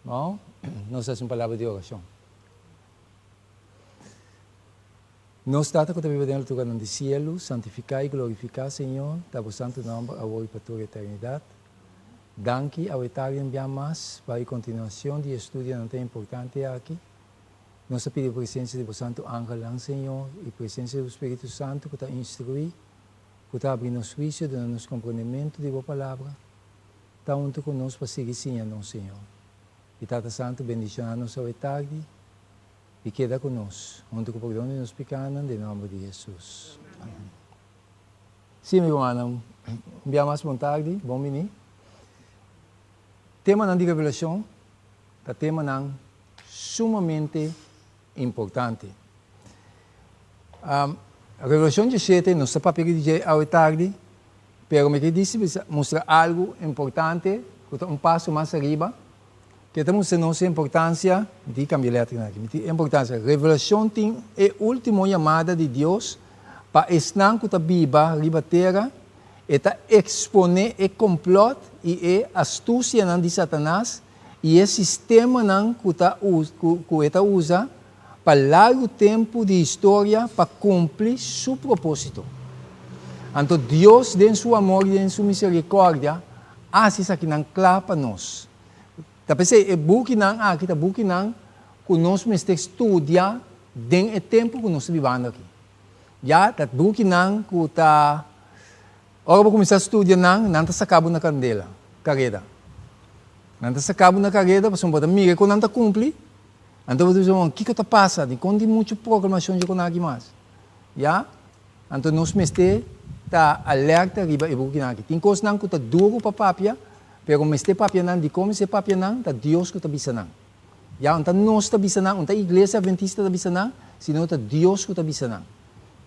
No? Nos hasi un palabra di orashon. Nos Tata ku ta biba den alturanan di sielu, santifiká i glorifiká, Señor, ta bo santu nòmber awor i pa tur eternidat. Danki awe tardi un bia mas pa e kontinuashon di e estudionan tan importante aki. Nos ta pidi presensia di bo santu angelnan, Señor, i presensia di bo Spiritu Santu ku ta instruí, ku ta abri nos huisio, duna nos komprondementu di bo Palabra. Ta huntu ku nos pa sigui siña nos, Señor. I Tata Santu, bendishoná nos awe tardi i keda ku nos, huntu ku pordon di nos pikánan, den nòmber di Hesus. Amèn. Sí, mi rumannan, un bia mas bon tardi, bon biní. Temanan di Revelashon ta temanan sumamente importante. Revelashon diesshete nos ta papia di dje awe tardi, pero mi ke disi mustra algu importante ku ta un paso mas ariba, ke ta mustra nos e importansia di kambia letranan aki. Mi tin importansia. Revelashon tin e ultimo yamada di Dios pa esnan ku ta biba riba tera. E ta eksponé e komplòt i e astusianan di Satanas i e sistemanan ku ta ku e ta usa pa largu tempu di historia pa kumpli su propósito. Anto Dios den su amor i den su miserikòrdia a hasi esakinan kla pa nos. Ta p'esei e bukinan aki ta bukinan ku nos mester studia den e tempu ku nos ta bibando aki. Ya ta bukinan ku ta Ora bo kuminsá studia nan, nan ta saka bo na kandela, kareda. Nan ta saka bo na kareda pasobra bo ta mira kon nan ta kumpli. Anto bo ta bisa, bon, kiko ta pasa? Dikon tin muchu proklamashon dje kon aki mas? Ya? Anto nos mester ta alerta riba e bukinan aki. Tin kosnan ku ta duru pa papia, pero mester papia nan. Dikon mester papia nan? Ta Dios ku ta bisa nan. Ya, un ta nos ta bisa nan, un ta Iglesia Adventista ta bisa nan, sino ta Dios ku ta bisa nan.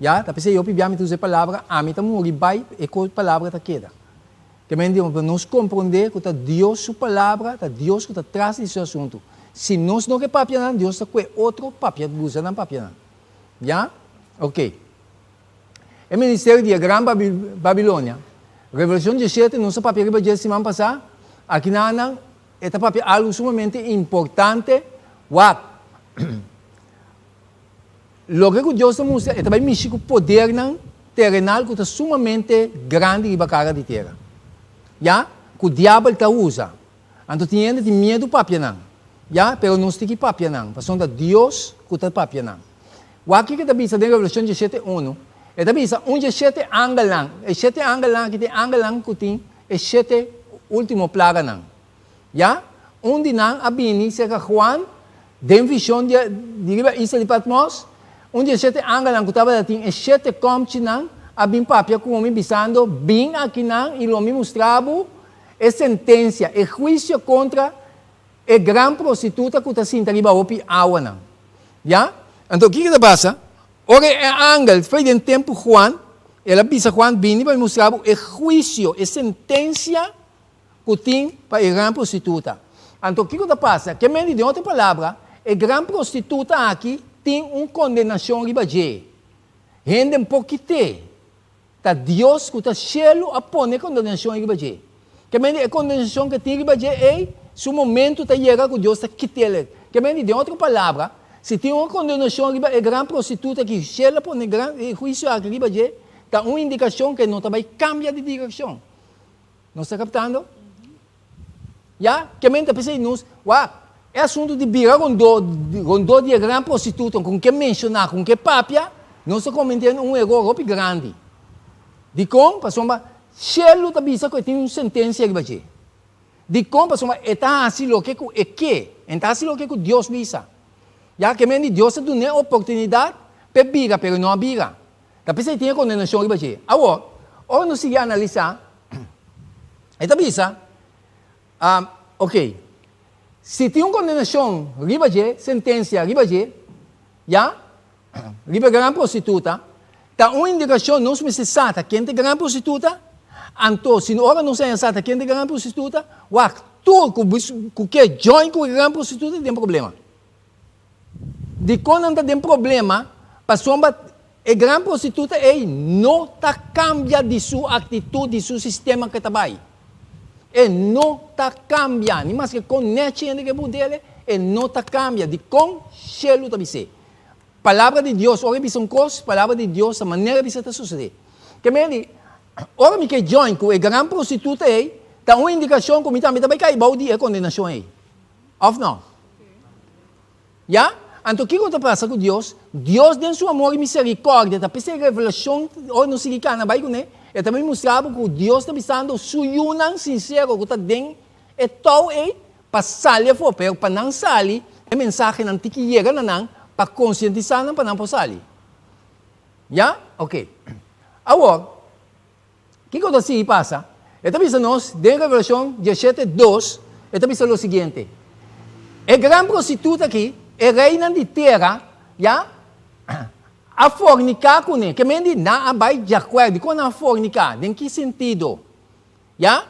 Ya, ta p'esei hopi bia mi ta usa e palabra, ami ta muri bai, e palabra ta keda. Ke men di, pa nos komprondé ku ta Dios su palabra, ta Dios ku ta tras di su asuntu. Si nos no ke papia nan, Dios ta kue otro papia, usa nan papia nan. Ya? Oke. E ministerio di e gran Babilonia, Revelashon diesshete, nos a papia riba dje siman pasá, aki nan E ta papia algu sumamente importante, wak. Loke ku Dios ta mustra, e ta bai mishi ku podernan terenal ku ta sumamente grandi riba kara di tera. Ya, ku diabel ta usa. Anto tin hende tin miedu papia nan. Ya, pero nos tin ki papia nan, pasobra ta Dios ku ta papia nan. Wak kiko e ta bisa den Revelashon diesshete unu. E ta bisa, un dje shete angelnan, e shete angelnan aki ta e angelnan ku tin E shete último plaganan. Ya, un di nan a bini serka Juan den vishon di di riba isla di Patmos, un di e shete angelnan ku tabata tin e shete kòmchinan a bin papia ku mi, bisando, Bin akinan i lo mi mustra bo e sentensia, e huisio kontra e gran prostituta ku ta sinta riba hopi awanan. Ya, anto kiko ta pasa? Ora e angel foi den tempu Juan, el a bisa Juan, Bini pa mi mustra bo e huisio, e sentensia ku tin pa e gran prostituta. Anto kiko ta pasa? Ke men di den otro palabra, e gran prostituta aki tin un kondenashon riba dje. Hende por kit'é. Ta Dios ku ta shelu a pone e kondenashon ei riba dje. Ke men di e kondenashon ke tin riba dje ei, su momentu ta yega ku Dios ta kit'el ei. Ke men di, den otro palabra, si tin un kondenashon riba e gran prostituta ki shelu a pone gran e huisio aki riba dje, ta un indikashon ku e no ta bai kambia di direkshon. Nos ta kaptando? Ya, ke men ta p'esei nos, wak, e asuntu di bira rondó, rondó di e gran prostituto ku ke menshoná, ku ke papia, nos ta kometiendo un eror hopi grandi. Dikon? Pasobra shelu ta bisa ku e tin un sentensia riba dje. Dikon? Pasobra e ta hasi loke ku e ke, e no ta hasi loke ku Dios bisa. Ya, ke men di Dios a dun'é oportunidat p'e bira, pero e no a bira. Ta p'esei tin e kondenashon riba dje. Awor, ora nos sigui analisá, e ta bisa, Ok, si tin un kondenashon riba dje, sentensia riba dje, ya, riba e gran prostituta, ta un indikashon nos mester sa ta ken ta e gran prostituta, anto si ora nos haña sa ta ken ta e gran prostituta, wak, tur ku ke join ku e gran prostituta tin problema. Dikon nan ta den problema? Pasobra e gran prostituta ei no ta kambia di su aktitut, di su sistema ku e ta bai. E no ta kambia. Ni maske kon nèchi hende ke bund'el, e no ta kambia. Dikon shelu ta bis'é? Palabra di Dios, ora e bisa un kos, palabra di Dios ta manera e bisa ta susedé. Ke men di, ora mi ke join ku e gran prostituta ei, ta un indikashon ku mi tambe ta bai kai bou di e kondenashon ei. Òf no? Ya? Anto kiko ta pasa ku Dios? Dios den su amor i miserikòrdia ta p'esei revelashon, ora nos sigui kana bai kuné, e ta bai mustra bo ku Dios ta bisando su yunan sinsero ku ta den e tou ei pa sali afó, pero pa nan sali, e mensahenan tin ki yega na nan pa konsientisá nan pa nan por sali. Ya? Oke. Awor, kiko ta sigui pasa? E ta bisa nos den Revelashon diashete dos, e ta bisa lo siguiente, E gran prostituta aki, e reinan di tera, ya, a forniká kuné. Ke men di nan a bai djakuèrdo. Dikon nan a forniká? Den ki sentido? Ya?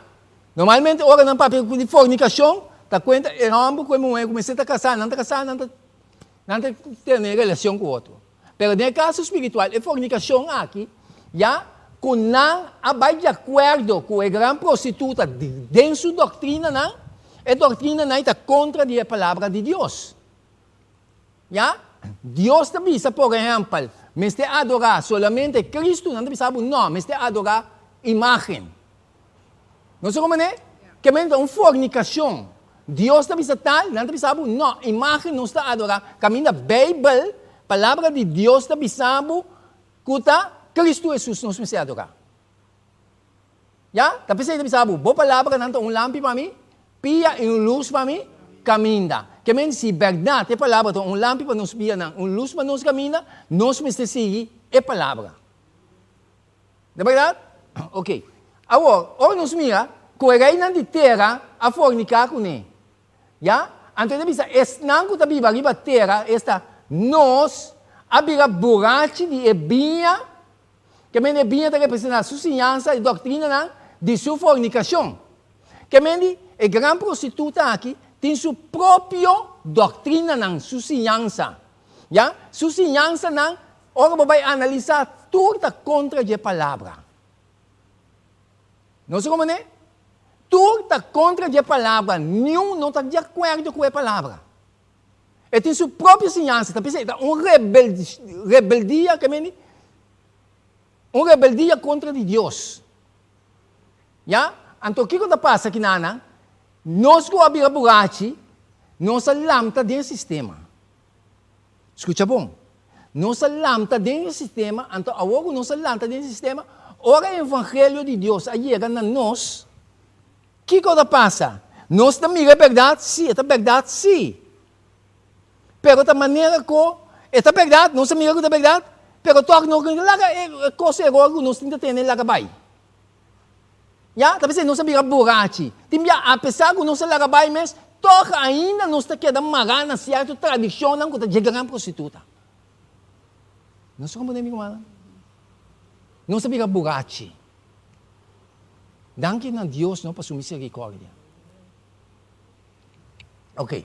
Normalmente ora nan papia di fornicacion ta cuenta e homber cu e muher cu mester ta casa, nan ta casa, nan ta nan ta tene relacion cu otro. Pero den e caso spiritual e fornicacion aki ya cu nan a bay di acuerdo cu e gran prostituta den su doctrinanan, e doctrinanan ta contra di e palabra di Dios. Ya? Dios ta bisa, por ehèmpel, mester adorá solamente Kristu, nan ta bisa bo, nò, mester adorá imágen. No sa komo ne? Ke men ta un fornikashon. Dios ta bisa tal, nan ta bisa bo, nò, imágen nos ta adorá. Kaminda Beibel, Palabra di Dios ta bisa bo ku ta Kristu Hesus nos mester adorá. Ya? Ta p'esei ta bisa bo, bo palabranan ta un lampi pa mi, pia i un lus pa mi kaminda. Ke men si bèrdat e palabra ta un lampi pa nos pianan, un lus pa nos kaminda, nos mester sigui e palabra. Ta bèrdat? Oke. Awor, ora nos mira ku e reinan di tera a forniká kuné, ya? Anto e ta bisa, esnan ku ta biba riba tera, esta, nos, a bira burachi di e biña. Ke mende e biña ta representá su siñansa i doktrinanan di su fornikashon. Ke mende e gran prostituta aki tin su propio doktrinanan, su siñansa. Ya, su siñansanan, ora bo bai analisá, tur ta kontra dje Palabra. No sa komo ne? Tur ta kontra dje Palabra, niun no ta di akuerdo ku e Palabra. E tin su propio siñansa, ta bisa e ta un rebeldia, ke meni? Un rebeldia kontra di Dios. Ya? Anto kiko ta pasa kinana? Nos ku a bira burachi, nos a lamta den sistema. Skucha bon. Nos a lamta den e sistema, anto awor ku nos a lanta den e sistema, ora e evangelio di Dios a yega na nos, Kiko ta pasa? Nos ta mira e bèrdat? Sí, e ta bèrdat, sí. Pero ta manera ku e ta bèrdat, nos ta mira ku ta bèrdat, pero tòg nos no ta laga e kos eror ku nos tin ta tene laga bai. Ya, ta p'esei nos a bira burachi. Tin bia, apesar ku nos a laga bai mes, tòg ainda nos ta keda mará na sierto tradishonnan ku ta dje gran prostituta. Nos ta komprendé mi rumannan? Nos a bira burachi. Danki na Dios no pa su misericordia. Ok.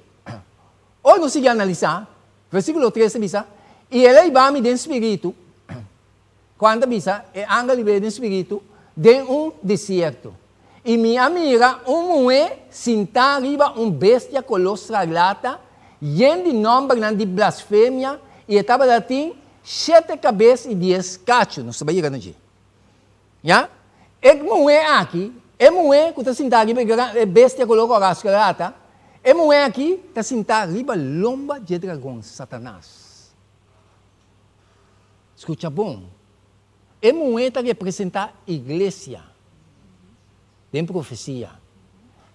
Ora nos sigui analisa, versiculo 3 ta bisa, I el a hiba mi den spiritu, Juan ta bisa, e angel hib'é den spiritu, den un desierto. I mi a mira un muhé sintá riba un bestia koló scarlata, yen di nòmbernan di blasfemia, i e tabata tin shete kabes i dies kachu. Nos ta bai yega na dje. Ya? E muhé aki, e muhé ku ta sintá riba e gran, e bestia koló kòrá skarlata, e muhé aki ta sintá riba lomba dje dragon, Satanas. Skucha bon. E muhé ta representá iglesia den profesia.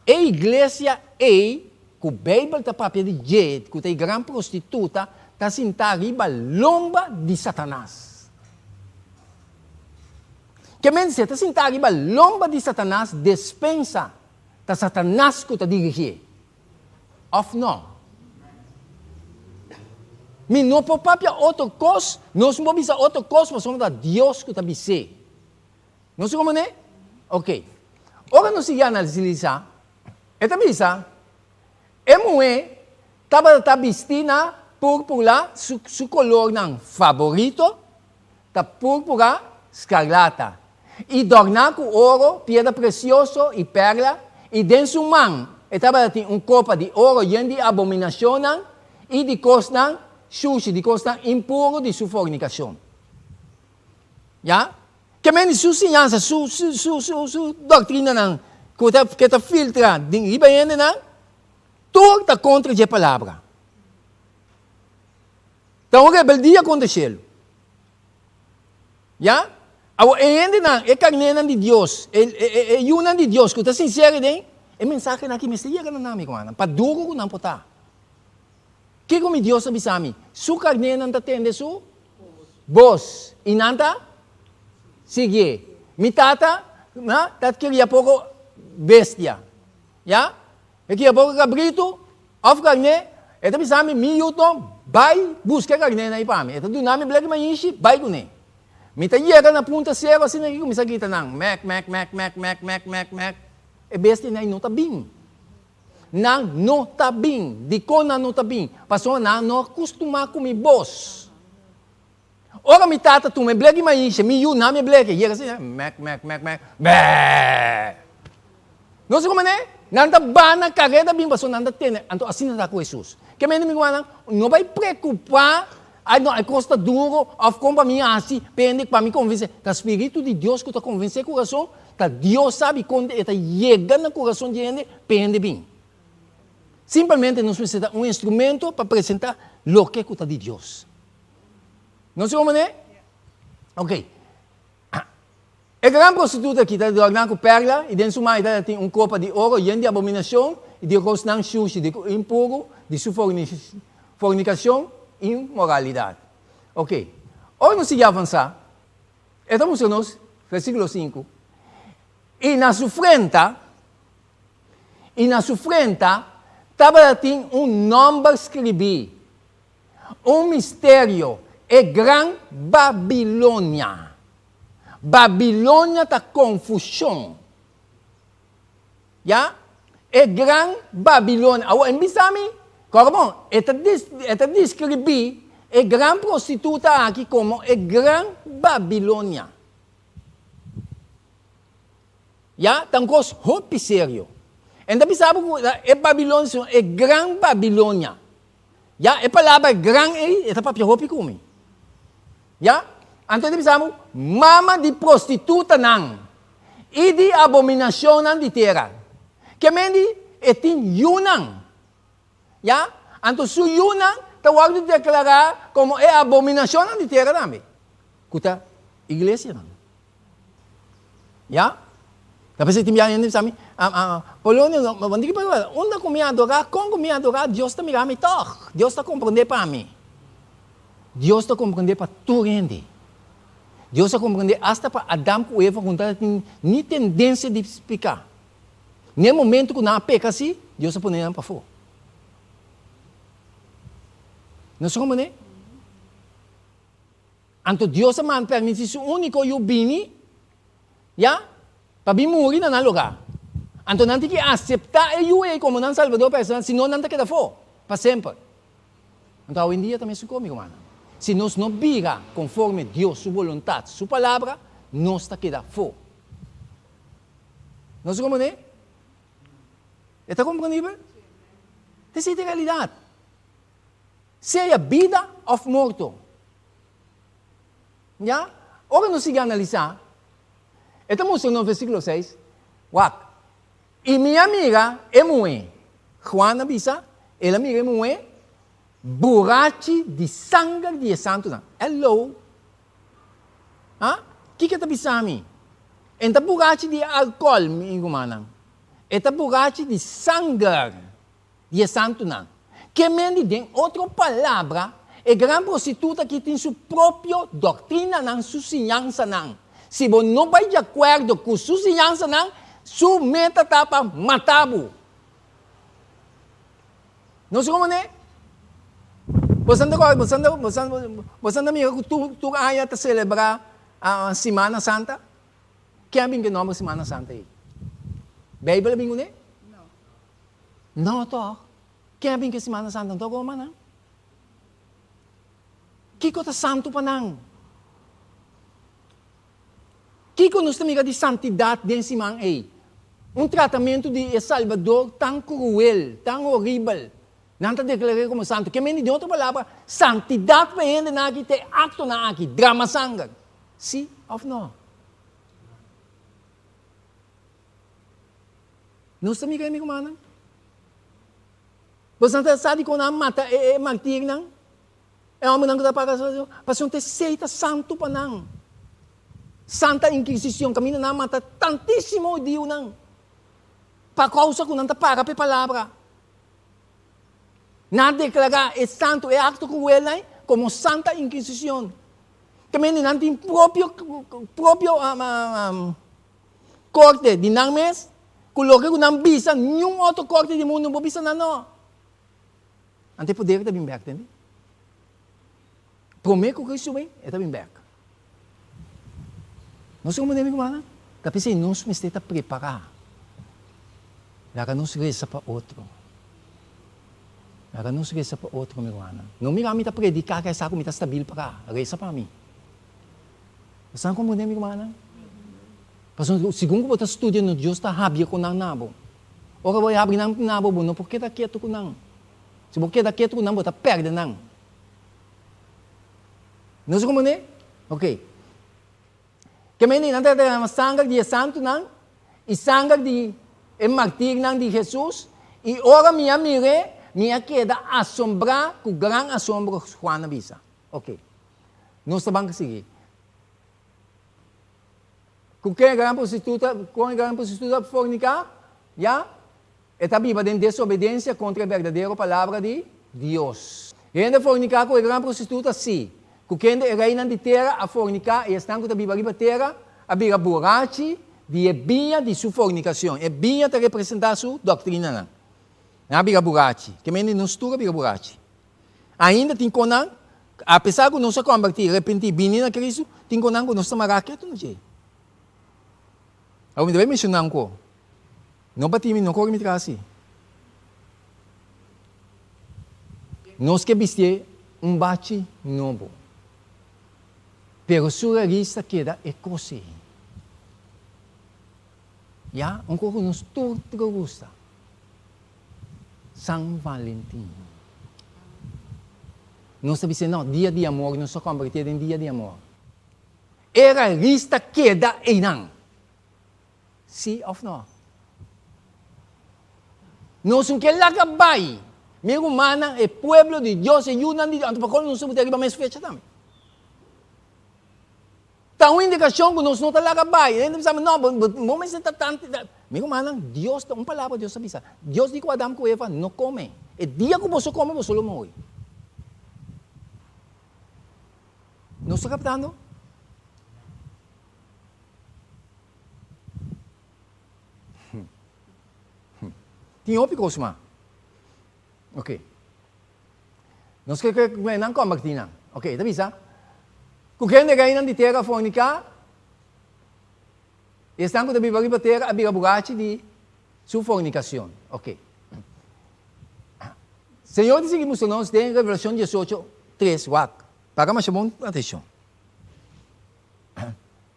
E iglesia ei ku Beibel ta papia di dje, ku ta e gran prostituta, ta sintá riba lomba di Satanas. Ke men si e ta sintá riba lomba di Satanas, despensa, ta Satanas ku ta dirigié. Òf nò? Mi no por papia otro kos, nos no por bisa otro kos pasobra ta Dios ku ta bis'é. Nos ta komprendé? Oke. Ora nos sigui analisá, e ta bisa, E muhé tabata ta bistí na púrpura, su su kolornan faborito ta púrpura skarlata, i dòrná ku oro, piedra presioso i pèrla, I den su man e tabatin un kopa di oro yen di abominashonnan i di kosnan shushi, di kosnan impuru di su fornikashon. Ya? Ke men di su siñansa, su, su, su, su, su doktrinanan ku ta, ke ta filtra den riba hendenan, tur ta kontra dje palabra. Ta un rebeldia kontra shelu. Ya? Awor, e hendenan, e karnénan di Dios, e, e, e, e yunan di Dios ku ta sinsero den e mensahenan aki mester yega na nan, mi rumannan, pa duru ku nan por ta. Kiko mi Dios a bisa mi? Su karnénan ta tende su bos i nan ta siguié. Mi tata, na, ta kria poko bestia. Ya? E kria poko kabritu òf karné, e ta bisa mi, Mi yu Tom, bai buska e karnénan ei pa mi. E ta duna mi bleki mainshi, bai kuné. Mi ta yega na punta seru asina ki kuminsá grita nan, Mèk, mèk, mèk, mèk, mèk, mèk, mèk, mèk. E bestianan ei no ta bin. Nan no ta bin. Dikon nan no ta bin? Pasobra nan no a kustumá ku mi bos. Ora mi tata tuma e bleki mainshi, mi yu na mi bleki, yega asina, mèk, mèk, mèk, mèk, bèè! No sa komo ne? Nan ta ba na kareda bin pasobra nan ta tene. Anto asina ta ku Hesus. Ke mende mi rumannan, no bai preokupá, ai no, e kos ta duru, òf kon pa mi hasi, pende pa mi konvensé. Ta Spiritu di Dios ku ta konvensé kurason, ta Dios sabi kon e ta yega na kurason di hende pa e hende bin. Simpelmente nos mester ta un instrumento pa presentá loke ku ta di Dios. No si komo ne? Ok. E gran prostituta aki ta dòrná ku pèrla i den su man e ta tin un kopa di oro yen di abominashon i di kosnan shushi di impuru di su fornikashon i inmoralidat. Ok. Ora nos sigui avansá, e ta mustra nos, versíkulo sinku, I na su frenta, i na su frenta tabatin un nòmber skribí, Un misterio, e Gran Babilonia. Babilonia ta konfushon. Ya? E Gran Babilonia. Awor, e bisa mi, kòrda bon, e ta e ta deskribí e gran prostituta aki komo e Gran Babilonia. Ya, ta un kos hopi serio. E ta bisa bo ku e Babilonia, sino e Gran Babilonia. Ya, e palabra gran ei, e ta papia hopi ku mi. Ya, anto e ta bisa bo, mama di prostitutanan i di abominashonnan di tera. Ke men di e tin yunan. Ya, anto su yunan ta wòrdu deklará komo e abominashonnan di tera tambe, ku ta iglesianan. Ya? Ta p'esei tin biaha hende bisa mi, Polonio, bo no tin ki preocupa, unda cu mi adora, con cu mi adora, Dios ta mira mi tog. Dios ta comprende pa mi. Dios ta comprende pa tur hende. Dios a comprende hasta pa Adam cu Eva cu no tabatin ni tendencia di pica. N'e momento cu nan a peca asi, Dios a pone nan pafó. Nos ta comprende? Anto Dios a manda permiti su úniko Yu bini, ya, pa bin muri na nan lugá. Anto nan tin ki aseptá e Yu ei komo nan Salbador personal, sino nan ta keda afó pa semper. Anto awendia ta mesun kos, mi rumannan. Si nos no bira konforme Dios su boluntat, su Palabra, nos ta keda afó. Nos ta komprendé? E ta komprendibel? Esei ta e realidat. Sea bida òf morto. Ya? Ora nos sigui analisá, e ta mustra nos versíkulo seis, Wak, i mi a mira e muhé. Juan a bisa, el a mira e muhé burachi di sanger di e santunan. Hello! Ha? Kiko e ta bisa mi? E no ta burachi di alkòl, mi rumannan. E ta burachi di sanger. Di e santunan. Ke men di den otro palabra, e gran prostituta aki tin su propio doktrinanan, su siñansanan. Si bo no bai di akuerdo ku su siñansanan, su meta ta pa mata bo. Nos komo ne? Bosan ta kòrda, bosan ta, bosan, bosan ta mira ku tur, tur aña ta selebrá Simana Santa? Ken a bin ku e nòmber Simana Santa ei? Beibel a bin kuné? No tòg? Ken a bin ku e Simana Santa? No ta Roma nan? Kiko ta santu pa nan? Kiko nos ta mira di santidat den siman ei? Un tratamentu di e Salbador tan kruel, tan horibel, nan ta deklar'é komo santu. Ke mende, den otro palabra, santidat pa e hendenan aki ta e aktonan aki, drama sanger. Sí òf nò? Nos ta mira, mi rumannan? Boso ta sa dikon nan a mata e martirnan? E hòmbernan ku ta paga pasobra esei ta santu pa nan. Santa Inkisishon kaminda nan a mata tantísimo hudiunan pa kousa ku nan ta para pa e palabra. Nan a deklará e santu, e akto kruel ei, komo Santa Inkisishon. Kaminda nan tin propio propio korte di nan mes ku loke ku nan bisa niun otro korte di mundu no por bisa nan no. Anto e poder ta bin bek, tende? Promé ku Kristu bin, e ta bin bek. Nos ta komprendé mi rumannan? Ta p'esei nos mester ta prepará. Laga nos resa pa otro. Laga nos resa pa otro, mi rumannan. No mira mi ta prediká ku e sa ku mi ta stabil pará. Resa pa mi. Bo sa komprendé mi rumannan? Pasobra segun ku bo ta studia no Dios ta habia ku nan na bo. Ora bo habri nan na bo, bo no por keda ketu ku nan. Si bo keda ketu ku nan, bo ta pèrdè nan. Nos a komprendé? Ok. Ke mende nan ta derama sanger di e santunan i sanger di e martirnan di Hesus, i ora mi a mir'é, mi a keda asombrá ku gran asombro, Juan a bisa. Ok. Nos ta ban sigui. Ku ken e gran prostituta, kon e gran prostituta forniká? Ya, e ta biba den desobedensia kontra e berdadero palabra di Dios. Hende forniká ku e gran prostituta? Sí. Ku kende e reinan di tera a forniká i esnan ku ta biba riba tera a bira burachi di e biña di su fornikashon. E biña ta representá su doktrinanan. Nan a bira burachi. Ke mende nos tur a bira burachi. Ainda tin konan, apesar ku nos a kombertí, repentí, bini na Kristu, tin konan ku nos ta mará ketu na dje. Awor mi ta bai menshoná un ko. No batí mi, no kore mi tras si. Nos ke bistié un bachi nobo, pero su raris ta keda e kos ei. Ya, un kos ku nos tur ta gusta. San Valentin. Nos ta bisa no, dia di amor nos ta converti den dia di amor. E raris ta keda einan. Si of no? Nos un ke laga bai. Mi rumannan, e pueblo di Dios, e yunan di Dios, anto pakon nos ta buta riba mes fecha tambe? Ta un indikashon ku nos no ta laga bai. Hende bisa mi, no, bo bo mester ta tantu. Mi rumannan, Dios ta, un palabra Dios a bisa. Dios di ku Adam ku Eva, no kome. E dia ku boso kome, boso lo muri. Nos ta kaptando? Tin hopi kos mas. Ok. Nos ke ke nan kombertí nan. Ok, e ta bisa, Ku kende reinan di tera a forniká, i esnan ku ta biba riba tera a bira burachi di su fornikashon. Ok. Señor ta sigui mustra nos den Revelashon diesocho, tres, wak. Paga masha bon atenshon.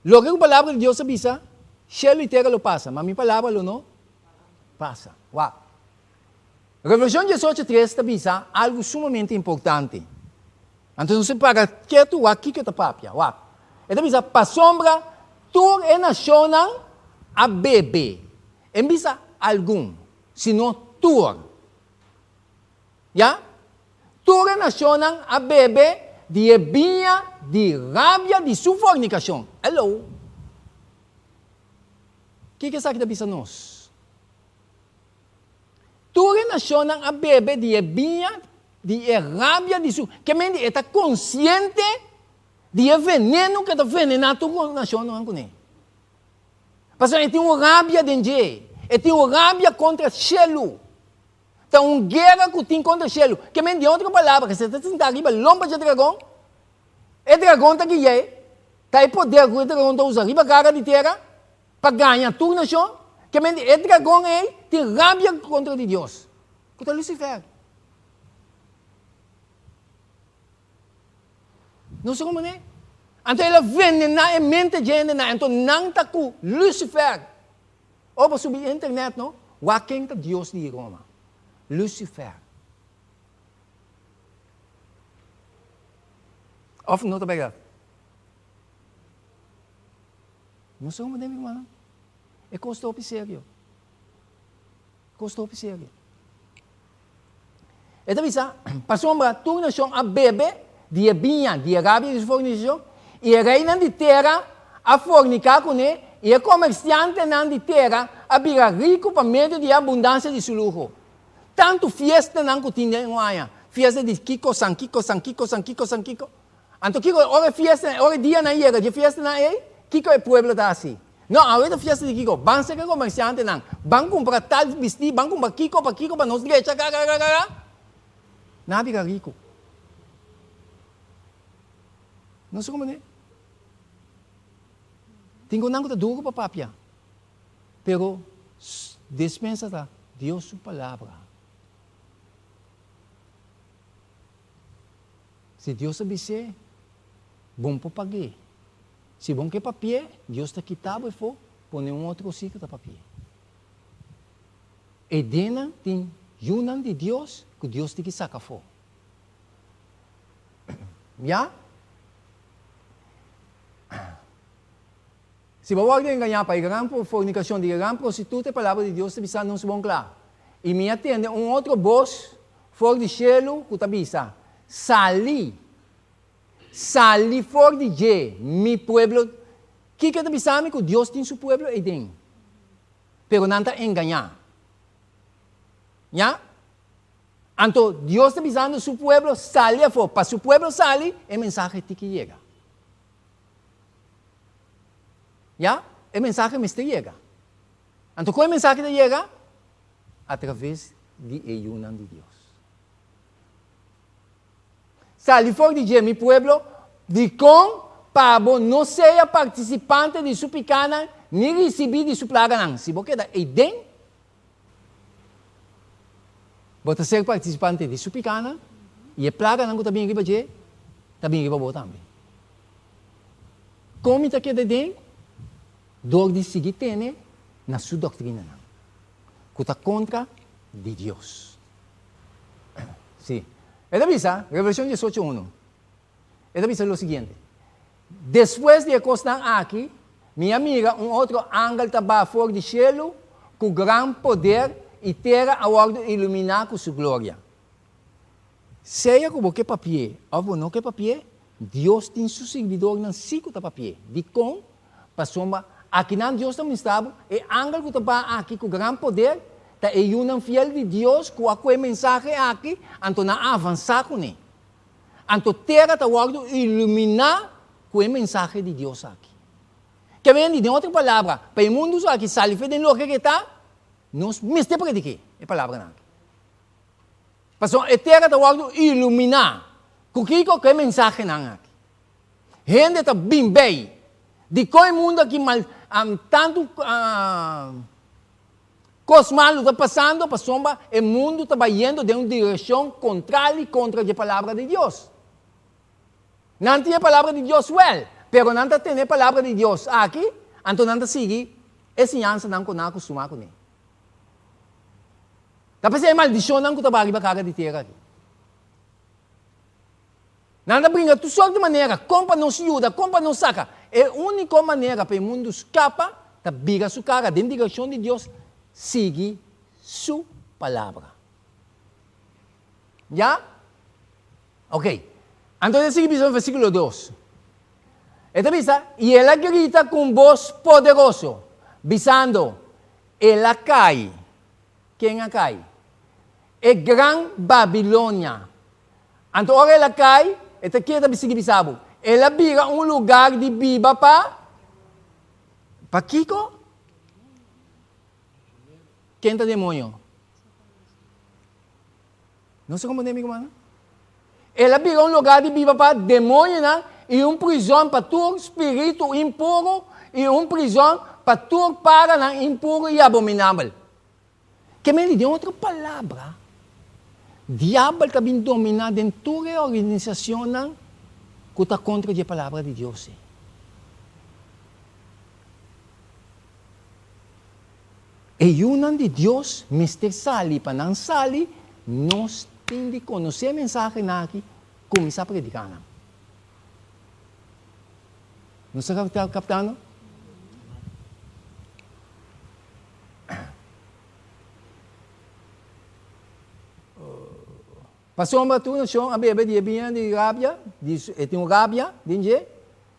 Loke ku palabra di Dios a bisa, shelu i tera lo pasa, ma mi palabra lo no pasa. Wak. Revelashon diesocho tres ta bisa algu sumamente importante. Anto nos a para ketu wak kiko e ta papia. Wak. E ta bisa, Pasobra tur e nashonnan a bebe. E no bisa algun, sino tur. Ya? Tur e nashonnan a bebe di e biña di rabia di su fornikashon. Hello! Kiko esaki ta bisa nos? Tur e nashonnan a bebe di e biña di e rabia di su. Ke men di e ta konsiente di e veneno ku e ta venená tur nashonnan kuné. Pasobra e tin un rabia den dje. E tin un rabia kontra shelu. Ta un guera ku tin kontra shelu. Ke men di otro palabra, ke se ta sinta riba lomba dje dragon, e dragon ta gui'é, ta e poder ku e dragon ta usa riba kara di tera, Pa gaña tur nashon, ke men di e dragon ei tin rabia kontra di Dios, ku ta Lucifer. Nos ta komprendé? Anto el a venená e mente dje hendenan, anto nan ta ku Lucifer. Ora bo subi internet no, wak ken ta dios di Roma. Lucifer. Of no ta berdad? No sa como den mi rumannan. E cos ta hopi serio. E cos ta hopi serio. E ta bisa, pasobra tur nacion a bebe di e biña di e rabia di su fornicacion, i e reinan di tera a fornica cune, i e comerciantenan di tera a bira ricu pa medio di e abundancia di su luho. Tantu fiestanan cu tin den un aña, fiesta di kico, san kico, san kico, san kico, san kico. Anto kico ora e fiesta, ora e dianan yega di e fiestanan ei, kico e pueblo ta haci? No, awe ta fiesta di kico? Ban serka e comerciantenan, ban cumpra tal bisti, ban cumpra kico pa kico pa nos drecha, ka, ka, ka, ka, ka. Nan a bira rico. No sa como Tin cu nan cu ta duro pa papia, pero despensa ta Dios su palabra. Si Dios a bis'é, bon por pag'é. Si bon ke papi'é, Dios ta kita bo efo, pone un otro si ku ta papi'é. E denan tin yunan di Dios ku Dios tin ki saka afó. Ya? Si bo wòrdu engañá pa e gran fornikashon di e gran prostituta, e Palabra di Dios ta bisa nos bon kla, I mi a tende un otro bos for di shelu ku ta bisa, Sali! Sali for di dje, mi pueblo. Kiko ta bisa mi? Ku Dios tin su pueblo eiden, pero nan ta engañá. Ya? Anto Dios ta bisando su pueblo, Sali afó. Pa su pueblo sali, e mensahe tin ki yega. Ya, e mensahe mester yega. Anto kon e mensahe ta yega? A traves di e yunan di Dios. Sali for di dje, mi pueblo, dikon pa bo no sea partisipante di su pikanan ni risibí di su plaganan. Si bo keda eiden, bo ta ser partisipante di su pikanan i e plaganan ku ta bini riba dje ta bini riba bo tambe. Kon mi ta keda den? Dor di sigui tene na su doktrinanan, ku ta kontra di Dios. Sí. E ta bisa, Revelashon diesocho unu, e ta bisa lo siguiente, Despues di e kosnan aki, mi a mira un otro angel ta baha for di shelu ku gran poder i tera a wòrdu iluminá ku su gloria. Sea ku bo ke papi'é òf bo no ke papi'é, Dios tin su sirbidornan sí ku ta papi'é. Dikon? Pasobra akinan Dios ta muestra bo, e angel ku ta baha aki ku gran poder ta e yunan fiel di Dios ku a kohe mensahe aki, anto nan a avansá kuné. Anto tera ta wòrdu iluminá ku e mensahe di Dios aki. Ke men di, den otro palabra, pa e mundu aki sali fe den loke ke ta, nos mester predik'é e palabranan aki. Pasobra e tera ta wòrdu iluminá ku kiko? Ku e mensahenan aki. Hende ta bin bei. Dikon e mundu aki mal tantu Kos malu ta pasando pasobra e mundu ta bayendo den un direkshon kontrali kontra dje Palabra di Dios. Nan tin e Palabra di Dios wèl, pero nan ta tene e Palabra di Dios aki, anto nan ta sigui e siñansanan ku nan a kustumá kuné. Ta p'esei e maldishonnan ku ta baha riba kara di tera aki. Nan ta bringa tur sort di manera kon pa nos yuda, kon pa nos saka. E úniko manera pa e mundu skapa ta bira su kara den direkshon di Dios, sigui su Palabra. Ya? Ok. Anto e ta sigui bisa den versíkulo dos. E ta bisa, I el a grita ku un bos poderoso, bisando, El a kai. Ken a kai? E gran Babilonia. Anto ora el a kai, e ta keda sigui bisa bo, el a bira un lugar di biba pa Pa kiko? Ken ta demoño? No sa komprende mi rumannan? El a bira un lugar di biba pa demoñonan i un prizòn pa tur spiritu impuru i un prizòn pa tur paranan impuru i abominabel. Ke men di den otro palabra, diabel ta bin dominá den tur e organisacionnan ku ta kontra di e palabra di Dios ei. E yunan di Dios mester sali, pa nan sali, nos tin di konosé e mensahenan aki, kuminsá prediká nan. Nos ta kaptando? Pasobra tur nashon a bebe di e biña di rabia, di su, e tin un rabia den dje,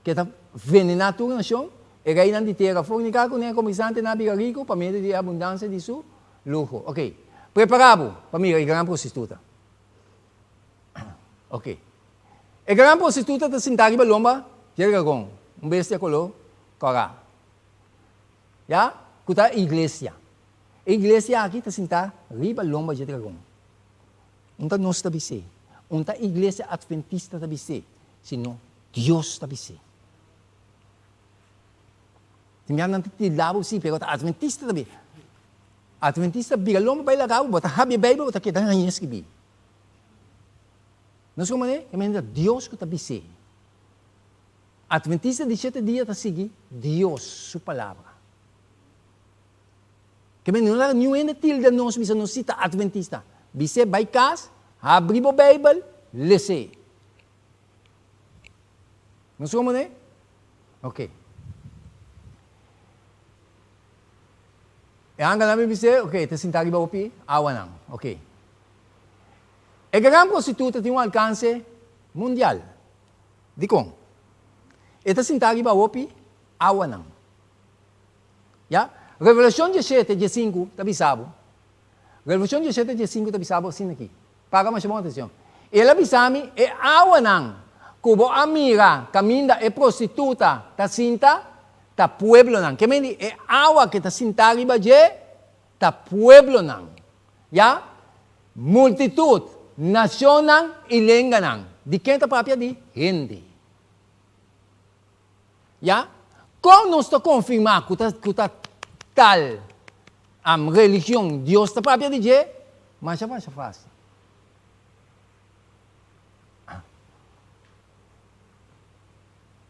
ke ta venená tur nashon, e reinan di tera forniká kuné, e komersiantenan a bira riku pa medio di e abundansia di su luho. Oke, prepará bo pa mira e gran prostituta. Oke. E gran prostituta ta sintá riba lomba dje dragon, un bestia koló kòrá. Ya, ku ta iglesia. E iglesia aki ta sintá riba lomba dje dragon. Un ta nos ta bis'é, un ta Iglesia Adventista ta bis'é, sino Dios ta bis'é. Tin bia nan ta tilda bo, sí, pero ta Adventista ta bis'é. Adventista bira lomba bai laga bo, bo ta habri e Bijbel, bo ta keda haña skibí. Nos komo manera? E manera ta Dios ku ta bis'é. Adventista di shete dia ta sigui Dios su palabra. Ke men no laga niun hende tilda nos bisa nos si ta adventista. Bis'é bai kas, habri bo Beibel, les'é. Nos komo ne? Ok. E angelnan bin bis'é, ok, ta sinta riba hopi awanan. Ok. E gran prostituta tin un alkanse mundial. Dikon? E ta sinta riba hopi awanan. Ya? Revelashon diesshete, diesinku ta bisa bo. Revelashon diesshete, diesinku ta bisa bo asina aki. Paga masha bon atenshon. El a bisa mi, E awanan ku bo a mira kaminda e prostituta ta sinta, ta pueblonan. Ke men di e awa ke ta sintá riba dje ta pueblonan. Ya? Multitut, nashonnan i lenganan. Di ken ta papia? Di hende. Ya? Kon nos ta konfirmá ku ta ku ta tal religion Dios ta papia di dje? Masha masha fásil.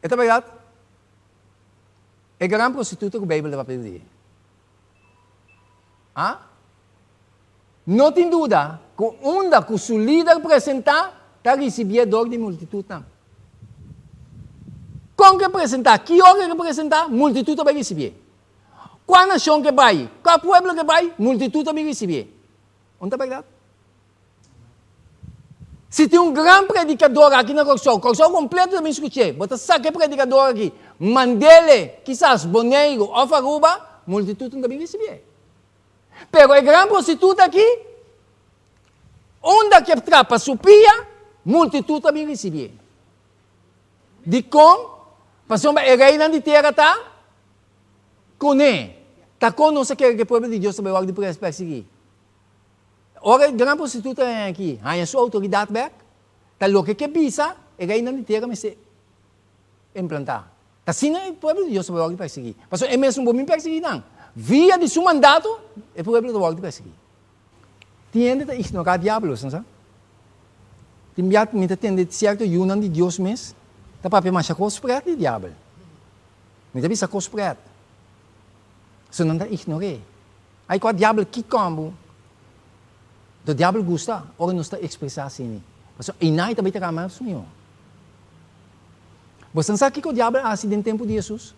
E ta bèrdat? E gran prostituta ku Beibel ta papia di dje. A? No tin duda ku unda ku su lider presentá ta risibié dor di multitutnan. Kon ke presentá, ki ora ke presentá, multitut ta bai risibié. Kua nashon ke bai, kua pueblo ke bai, multitut ta bin risibié. Un ta bèrdat? Si tin un gran predikador aki na Kòrsou, Kòrsou kompleto ta bin skuch'é, bo ta saka e predikador aki, mand'é kisas Boneiru òf Aruba, multitutnan ta bin risibié. Pero e gran prostituta aki, unda ke trapa su pia, multitud ta bin risibié. Dikon? Pasobra e reinan di tera ta kuné. Ta kon nos a kere ku e pueblo di Dios ta bai wòrdu persiguí? Ora e gran prostituta aki haña su outoridat bèk, ta loke ke bisa e reinan di tera mester implantá. Ta asina e pueblo di Dios ta wòrdu persiguí. Pasobra e mesun bo bin persiguí nan. Via di su mandato, e pueblo ta wòrdu persiguí. Tin hende ta ignorá diablo, bo sa. Tin bia mi ta tende sierto yunan di Dios mes ta papia masha kos prèt di diabel. Mi ta bisa kos prèt. So nan ta ignor'é. Ai kua diabel kikon bo? Do diabel gusta ora nos ta ekspresá asina. Pasobra einan e ta bai traha mas mihó. Boso sa kiko diabel a hasi den tempu di Hesus?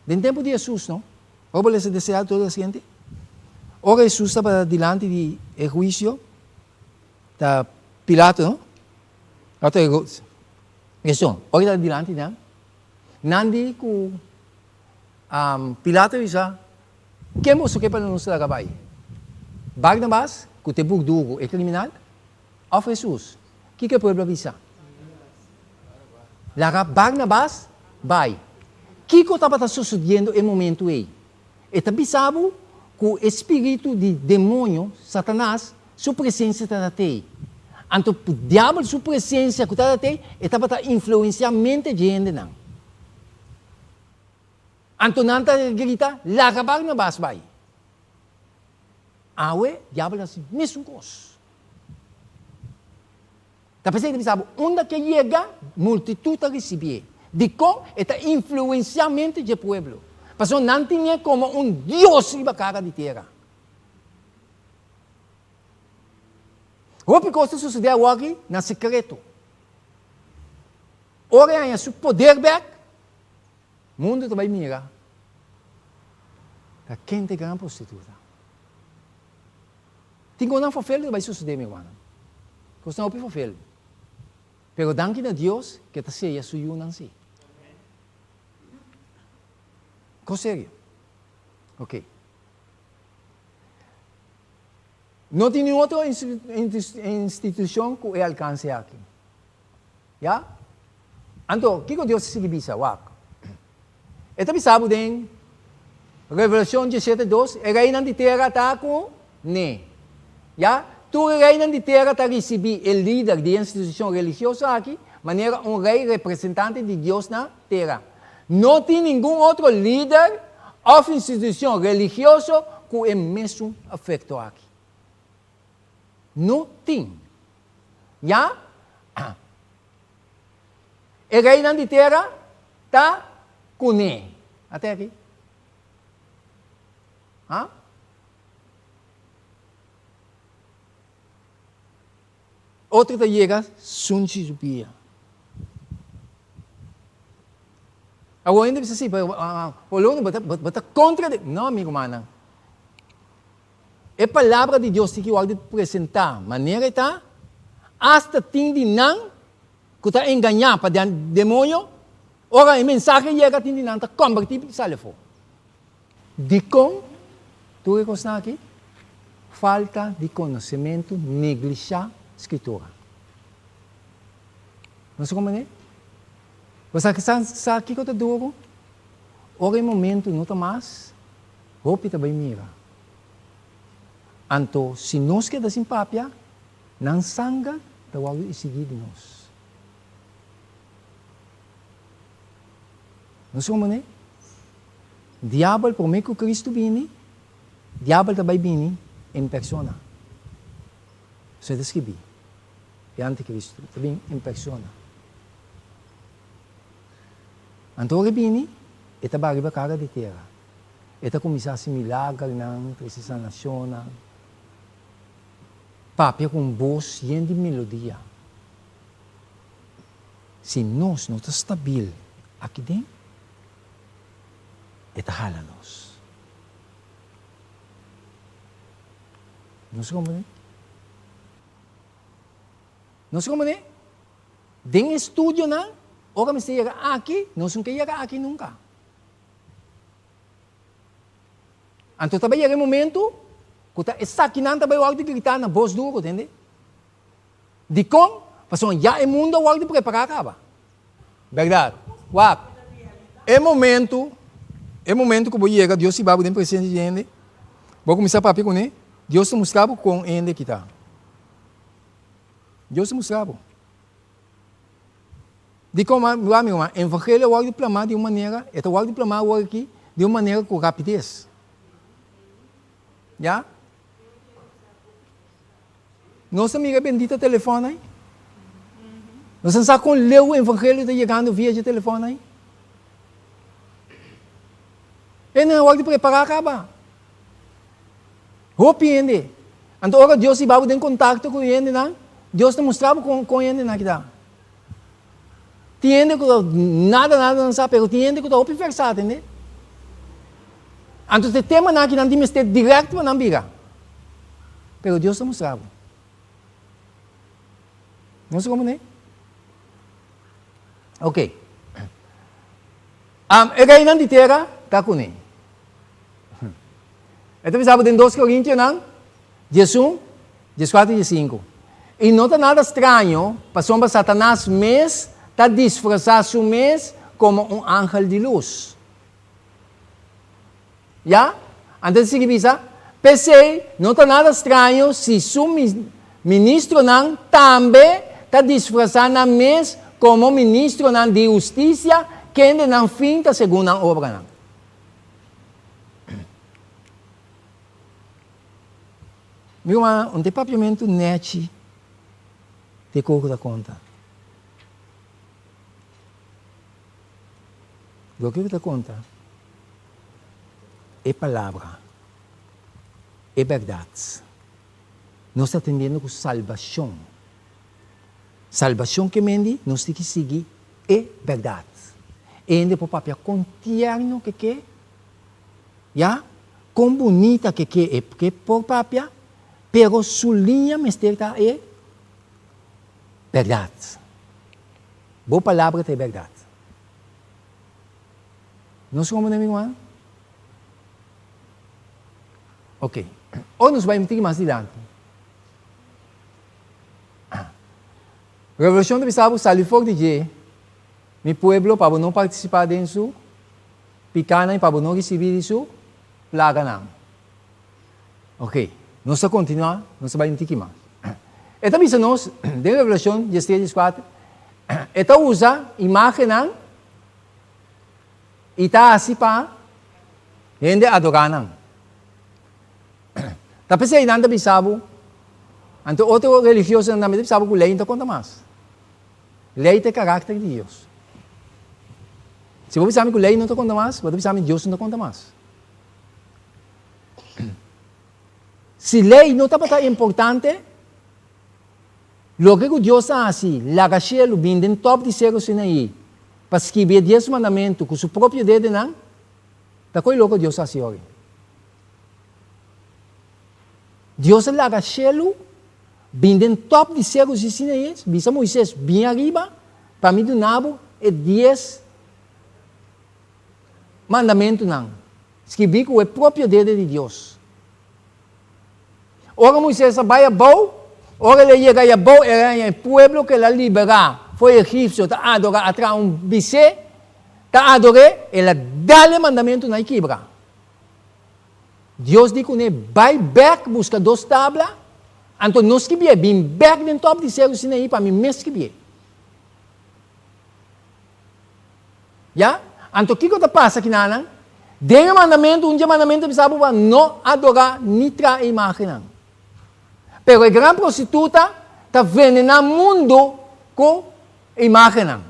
Den tempu di Hesus, no? Ora bo lesa deseá tur resiente. Ora Hesus tabata dilanti di e huisio, ta Pilato, no? Ora Hesus, ora e tabata dilanti di nan, nan di ku Pilato bisa, Ken boso ke pa nos laga bai? Barnabas, ku ta e burdugu, e kriminal, òf Hesus? Kiko e pueblo a bisa? Laga Barnabas bai. Kiko tabata sosodiendo e momentu ei? E ta bisa bo ku e spiritu di demoño, Satanas, su presensia tabata ei. Anto Diabel su presensia ku tabata ei, e tabata influensiá mente dje hendenan. Anto nan ta grita, Laga Barnabas bai! Awe, diabel ta hasi mesun kos. Ta p'esei ta bisa bo, unda ke yega, multitut ta risibié. Dikon? E ta influensiá mente dje pueblo. Pasobra nan tin'é komo un dios riba kara di tera. Hopi kos ta sosodé awoki na sekreto. Ora e haña su poder bèk, mundu ta bai mira ta ken ta e gran prostituta. Tin kosnan fofel ta bai sosodé, mi rumannan. Kosnan hopi fofel. Pero danki na Dios ke ta seya su yunan si. Kos serio. Ok. No tin niun otro institucion cu e alcance aki. Ya? Anto, kico Dios ta sigui bisa? Wak. E ta bisa bo den Revelacion diesshete dos, e reinan di tera ta cu ne. Ya? Tur e reinan di tera ta ricibi e lider di e institucion religioso aki manera un rei representante di Dios na tera. No tin ningun otro lider òf institushon religioso ku e mesun efekto aki. No tin. Ya, e reinan di tera ta kuné. Ate aki. Ha? Otro ta yega sunchi su pia. Awor hende bisa si, pero Polonia bo ta bo ta kontra di. No mi rumannan. E palabra di Dios tin ki wòrdu presentá manera e ta, asta tin di nan ku ta engañá pa demoño, ora e mensahe yega tin di nan ta kombertí i sali afó. Dikon tur e kosnan aki? Falta di konosementu, neglishá Skritura. Nos ta komprendé? Bo sa sa kiko ta duru? Ora e momentu no ta mas, hopi ta bai mira. Anto si nos keda sin papia, nan sanger ta wòrdu isigí di nos. Nos komprendé? Diabel promé ku Kristu bini, diabel ta bai bini en persona. Esei ta skibí. E antikristu ta bin en persona. Anto ora e bini, e ta bai riba kara di tera. E ta kuminsá hasi milagernan, trese sanashonnan, papia ku un bos yen di melodia. Si nos no ta stabil aki den, e ta hala nos. Nos comprende? Nos comprende? Den e studionan, ora mester yega aki, nos no ke yega aki nunca. Anto ta bai yega e momento ku ta esakinan ta bai wòrdu gritá na bos duru, tende? Dikon? Pasobra ya e mundu a wòrdu prepará kaba. Bèrdat. Wak, e momentu, e momentu ku bo yega, Dios hiba bo den presensia di hende, bo kuminsá papia kuné, Dios ta mustra bo kon hende ki ta. Dios ta mustra bo. Dikon? Wak, mi ruman, evangelio a wòrdu plamá di un manera, e ta wòrdu plamá awor aki di un manera ku rapides. Ya? Nos ta mira e bendita telefòn ei? Nos ta sa kon leu evangelio ta yegando via dje telefòn ei? E nan a wòrdu prepará kaba. Hopi hende. Anto ora Dios hiba bo den kontakto ku e hendenan, Dios ta mustra bo kon kon e hendenan ki ta. Tin hende ku nada nada nan sa, pero tin hende ku ta hopi versá, tende? Anto te temanan aki nan tin mester dirèkt pa nan bira. Pero Dios ta mustra bo. Nos ta komprendé? Ok. Um, e reinan di tera ta kuné. E ta bisa bo den 2 Korintionan 11, 14 i 15. I no ta nada straño pasobra Satanas mes ta disfrasá su mes komo un angel di lus. Ya? Anto ta sigui bisa, P'esei, no ta nada straño si su ministronan tambe ta disfrasá nan mes komo ministronan di hustisia, kende nan fin ta segun nan obranan. Mi rumannan, un ta e papiamentu nèchi te koe ku ta konta. Loke ku ta konta. E palabra, e bèrdat. Nos ta atendiendo ku salbashon. Salbashon ke mendi nos tin ki sigui e bèrdat. E hende por papia kon tierno ke ke, ya, kon bunita ke ke e ke por papia, pero su liña mester ta e bèrdat. Bo palabra ta e bèrdat. Nos comprende mi ruman? Ok. Ora nos bai un tiki mas dilanti. Revelashon ta bisa bo sali for di dje, mi pueblo, pa bo no partisipá den su pikánan i pa bo no risibí di su plaganan. Ok. Nos ta kontinuá, nos ta bai un tiki mas. E ta bisa nos den Revelashon diestres, dieskuater, e ta usa imágennan I ta hasi pa hende adorá nan. Ta p'esei nan ta bisa bo, anto otro religiosonan tambe ta bisa bo ku lei no ta konta mas. Lei ta e karakter di Dios. Si bo bisa mi ku lei no ta konta mas, bo ta bisa mi Dios no ta konta mas. Si lei no tabata importante, Loke ku Dios a hasi, laga shelu bin den tòp di Seru Sinaí pa skibi e Dies Mandamentu ku su propio dedenan, ta koi loko Dios a hasi ori. Dios a laga shelu bin den tòp di Seru Sinaí, bisa Moises, Bin ariba pa mi duna bo e Dies Mandamentunan, skibí ku e propio dede di Dios. Ora Moisés a bai abou, ora el a yega ei abou, el a haña e pueblo ku el a liberá for di egipsio ta adorá atrás un bisé, ta ador'é, el a dal e mandamentunan i kibra. Dios di kuné, Bai bèk buska dos tabla, anto no skibié, bin bèk den tòp di seru Sinaí pa mi mes skibié. Ya? Anto kiko ta pasa kinanan? Den e mandamentu, un dje mandamentu ta bisa bo pa no adorá ni traha e imágennan. Pero e gran prostituta ta venená mundu ku imágennan.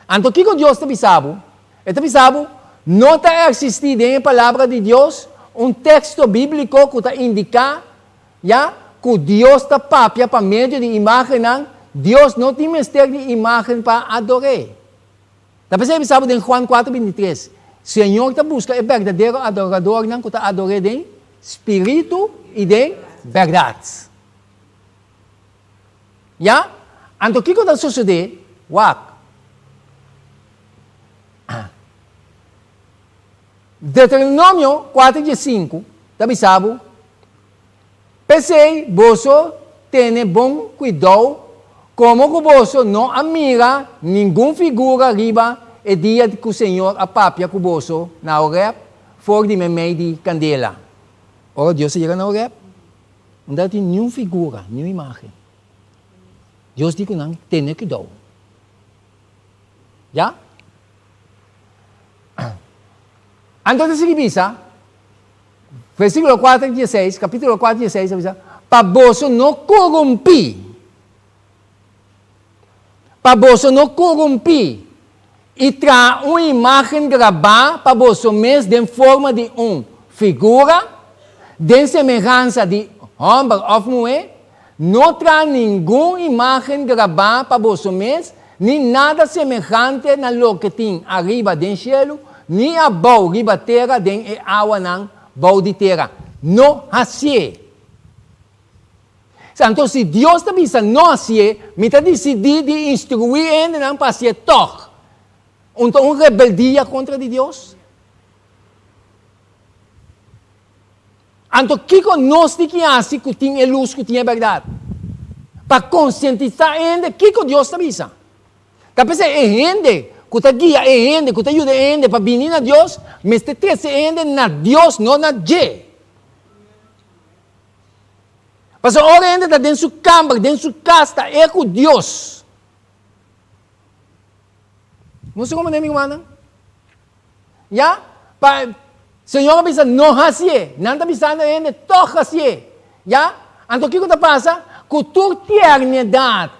Anto kiko Dios ta bisa bo? E ta bisa bo, no ta eksistí den e Palabra di Dios un teksto bíbliko ku ta indiká Ya ku Dios ta papia pa medio di imágennan, Dios no tin mester di imágen pa ador'é. Ta p'esei bisa bo den Juan kuater bintitres, Señor ta buska e berdadero adoradornan ku ta ador'é den spiritu i den bèrdat. Ya? Anto kiko ta sosodé? Wak. Deuteronomio kuater diesinku ta bisa bo, P'esei boso tene bon kuidou komo ku boso no a mira ningun figura riba e dia ku Señor a papia ku boso na Horèb for di meimei di kandela. Ora Dios a yega na Horèb, no tabatin niun figura, niun imágen. Dios di ku nan, Tene kuidou. Ya? Anto ta sigui bisa, Versíkulo kuater dieseis, kapítulo kuater dieseis ta bisa, Pa boso no korumpí, pa boso no korumpí i traha un imágen grabá pa boso mes den forma di un figura, den semehansa di hòmber òf muhé, no traha ningun imágen grabá pa boso mes, ni nada semehante na loke tin ariba den shelu, ni abou riba tera den e awanan bou di tera. No hasié. Anto si Dios ta bisa no hasié, mi ta disidí di instruí e hendenan pa hasié tòg. Un ta un rebeldia kontra di Dios? Anto kiko nos tin ki hasi ku tin e lus ku tin e bèrdat? Pa konsientisá e hende kiko Dios ta bisa. Ta p'esei e hende ku ta guia e hende, ku ta yuda e hende pa bini na Dios, mester trese e hende na Dios, no na dje. Pasobra ora e hende ta den su kamber, den su kas, ta e ku Dios. Nos ta komprendé mi rumannan? Ya, pa Señor a bisa no hasié, nan ta bisando e hende tòg hasié. Ya, anto kiko ta pasa? Ku tur tiernedat,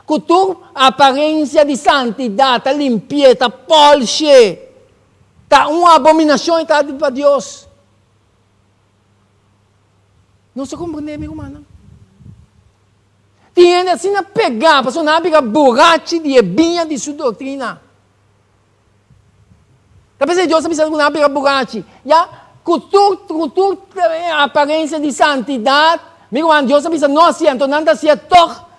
ku tur aparensia di santidat ta limpié, ta pòlshé. Ta un abominashon e ta pa Dios. Nos ta komprendé, mi rumannan? Tin hende asina pegá pasobra nan a bira burachi di e biña di su doktrina. Ta p'esei Dios a bisa ku nan a bira burachi. Ya, ku tur, ku tur aparensia di santidat, mi ruman, Dios a bisa no hasié, anto nan ta hasié tòg.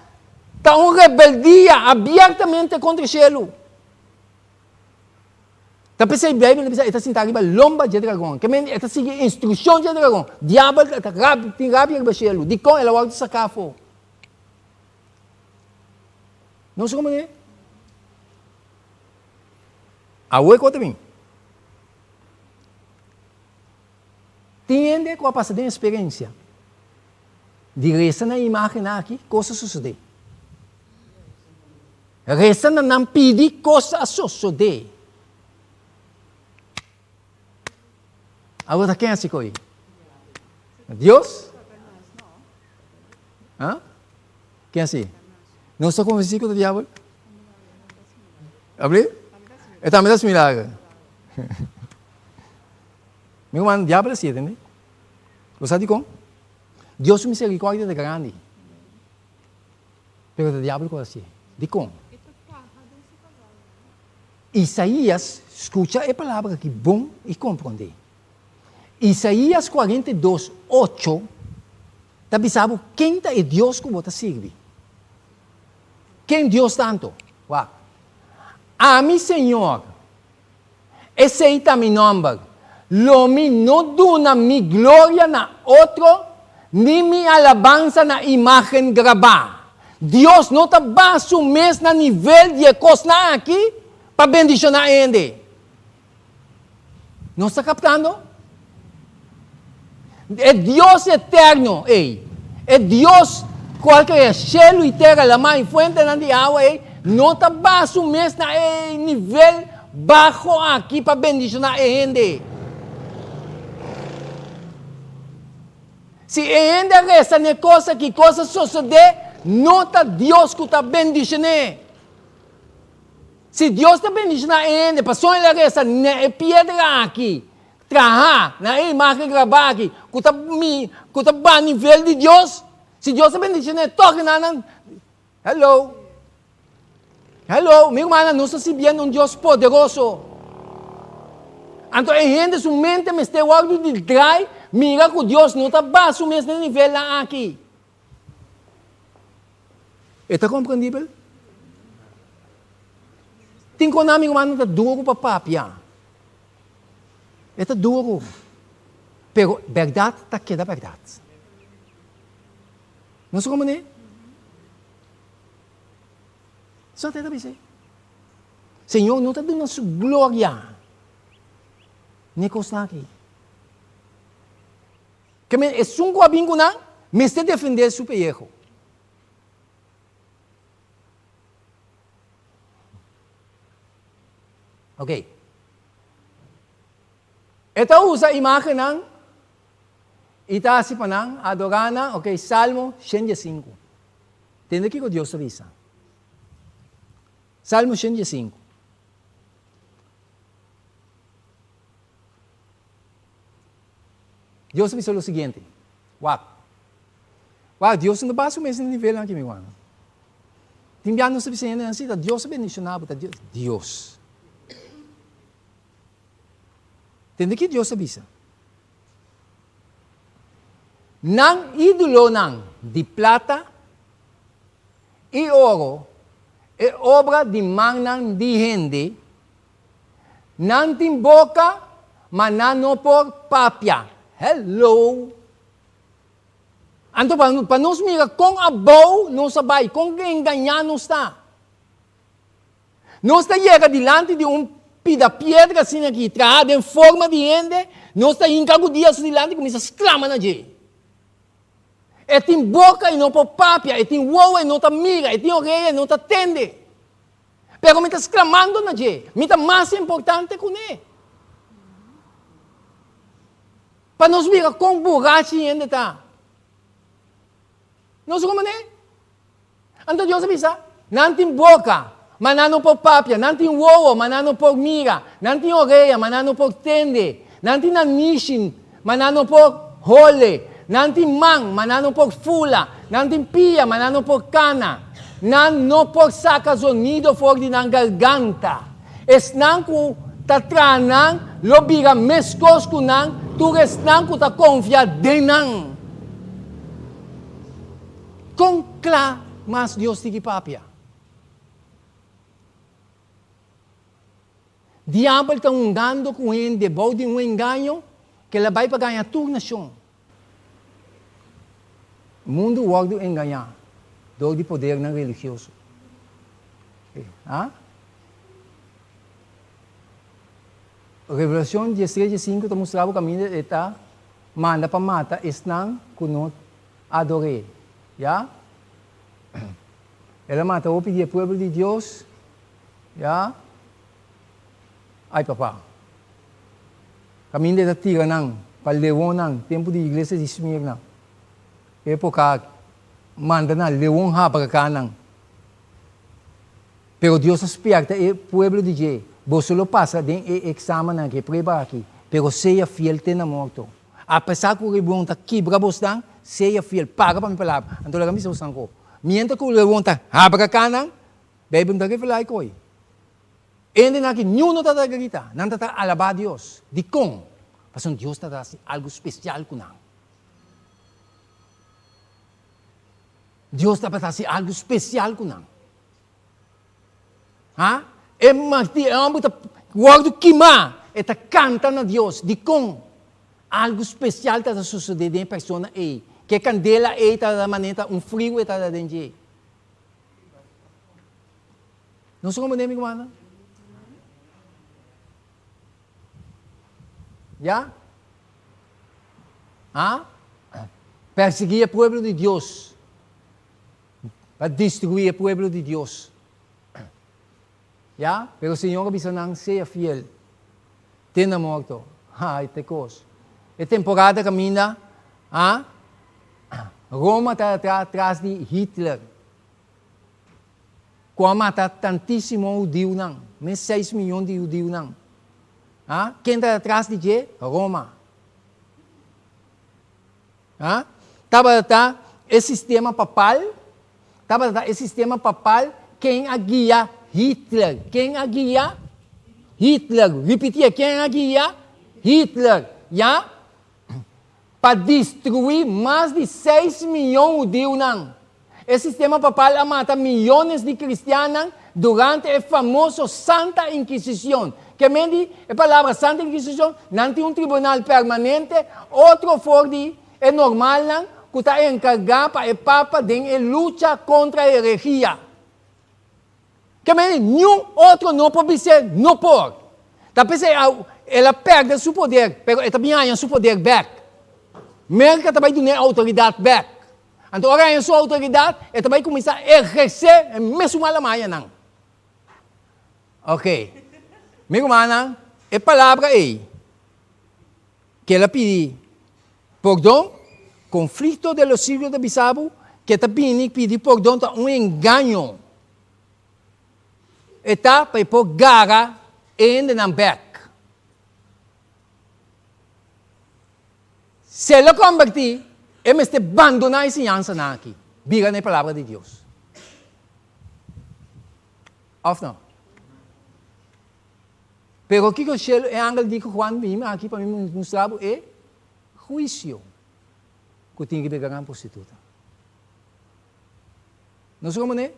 Ta un rebeldia abiertamente kontra shelu. Ta p'esei Beibel ta bisa e ta sinta riba lomba dje dragon. Ke men e ta sigui instrukshon dje dragon. Diabel ta rabia, tin rabia riba shelu. Dikon el a wòrdu saká afó? Nos a komprendé? Awe ku a ta bin. Tin hende ku a pasa den eksperensia di resa na e imágennan aki, kos a sosodé. Resa na nan pidi, kos a sosodé. Awor ta ken a hasi ko'i? Dios? Ha? Ken a hasi? Nos ta konvensí ku ta diabel? Abri? E tambe ta hasi milager. Mi ruman, diabel a hasi, tende? Bo sa dikon? Dios su misericordia ta grandi. Pero ta diabel ku a hasi. Dikon? Isaías, skucha e palabra aki bon i komprondé. Isaías 42, 8 ta bisa bo ken ta e Dios ku bo ta sirbi. Ken Dios ta anto? Wak. Ami, Señor, esei ta mi nòmber, lo mi no duna mi gloria na otro, ni mi alabansa na imágen grabá. Dios no ta baha su mes na nivel di e kosnan aki pa bendishoná hende. Nos ta kaptando? E Dios eterno ei, e Dios ku a krea shelu i tera, lamá i fuentenan di awa ei, no ta baha su mes na e nivel baho aki pa bendishoná e hende. Si e hende a resa na e kos aki, kos a sosodé, no ta Dios ku ta bendishon'é. Si Dios ta bendishoná e hende pasobra el a resa na e piedra aki, trahá na e imágen grabá aki, ku ta mi, ku ta baha nivel di Dios, si Dios ta bendishoná e tòg nan nan, hello, hello, mi rumannan, nos ta sirbiendo un Dios poderoso. Anto e hende su mente mester wòrdu di drai mira ku Dios no ta baha su mes na e nivelnan aki. E ta komprendibel? Tin kon ami rumannan ta duru pa papia. E ta duru. Pero bèrdat ta keda bèrdat. Nos ta komprendé? Sa ta bisa. Señor no ta duna su gloria n'e kosnan aki. Ke men esun ku a bin ku nan mester defendé su peyeho. Ok. E ta usa imágennan i ta hasi pa nan adorá nan. Ok, Salmo 105. Tende kiko Dios ta bisa. Salmo 105. Dios a bisa lo siguiente, Wak, wak, Dios no ta baha su mes na nivelnan aki, mi ruman. Tin bia nos ta bisa hendenan si, ta Dios a bendiciona bo, ta Dios, Dios. Tende ki Dios a bisa. Nan ídolonan di plata i oro, e obra di mannan di hende, Nan tin boka, ma nan no por papia. Hello! Anto pa, pa nos mira kon abou nos a bai, kon engañá nos ta. Nos ta yega dilanti di un pida piedra asina aki, trahá den forma di hende, nos ta hinka rudia su dilanti i kuminsá sklama na dje. E tin boka i no por papia, e tin wowo i no ta mira, e tin orea i no ta tende. Pero mi ta sklamando na dje, mi ta mas importante kuné. Pa nos mira kon burachi hende ta. Nos ku manera? Anto Dios a bisa, nan tin boka, ma nan no por papia, nan tin wowo, ma nan no por mira, nan tin orea, ma nan no por tende, nan tin nanishi, ma nan no por hole, nan tin man, ma nan no por fula, nan tin pia, ma nan no por kana, nan no por saka zonido for di nan garganta. Esnan ku ta traha nan lo bira meskos ku nan, tur esnan ku ta konfia den nan. Kon kla mas Dios tin ki papia? Diabel ta hungando ku hende bou di un engaño ku el a bai pa gaña tur nashon. Mundu wòrdu engañá dor di podernan religioso. Revelashon diestres diesinku ta mustra bo kaminda e ta manda pa mata esnan ku no ador'é. Ya. El a mata hopi di e pueblo di Dios. Ya. Ai papa. Kaminda e ta tira nan pa leonnan tempu di iglesia di Smirna. E epoka aki. Manda nan leon habraká nan. Pero Dios a spierta e pueblo di dje, Boso lo pasa den e eksamennan aki, e prueba aki, pero sea fiel te na morto. Apesar ku rebon ta kibra bosnan, sea fiel, paga pa mi palabra. Anto laga mi bisa bosnan ku, mientras ku rebon ta habraká nan, Beibel no ta revelá e koi. Hendenan aki niun no tabata grita, nan tabata alabá Dios. Dikon? Pasobra Dios tabata hasi algu spesial ku nan. Dios tabata hasi algu spesial ku nan. Ha? E martir, e hòmber ta wòrdu kimá, e ta kanta na Dios. Dikon? Algu spesial tabata sosodé den e persona ei. Ku e kandela ei tabata manera un friu e tabata den dje. Nos a komprendé mi rumannan? Ya? Ha? Persiguí e pueblo di Dios. Pa destruí e pueblo di Dios. Ya? Pero Señor a bisa nan, sea fiel. Te na morto. Ai, te kos. E temporada kaminda, ha? Roma ta tras di Hitler. Ku a mata tantísimo hudiunan, mes seis miyon di hudiunan. Ha? Ken ta tras di dje? Roma. Ha? Tabata e sistema papal, tabata e sistema papal ken a guia Hitler. Ken a guia? Hitler. Ripitié, ken a guia? Hitler. Ya? Pa destruí mas di seis miyon hudiunan. E sistema papal a mata miyones di kristiannan durante e famoso Santa Inkisishon. Ke men di e palabra Santa Inkisishon? Nan tin un tribunal permanente, otro for di e normalnan, ku ta enkargá pa e papa den e lucha kontra heregia. Ke men di niun otro no por bis'é no por. Ta p'esei el a pèrdè su poder, pero e ta bin haña su poder bèk. Merka ta bai dun'é outoridat bèk. Anto ora haña su outoridat, e ta bai kuminsá ehersé e mesun mala mañanan. Ok. Mi rumannan, e palabra ei ku el a pidi pordon, konflikto de los siglos ta bisa bo ku e ta bini pidi pordon ta un engaño. E ta pa e por gara e hendenan bèk. Si el a kombertí, e mester bandoná e siñansanan aki, bira na e Palabra di Dios. Òf no? Pero kiko shelu e angel di ku Juan bini aki pa mi mustra bo e huisio ku tin riba e gran prostituta. Nos a komprendé?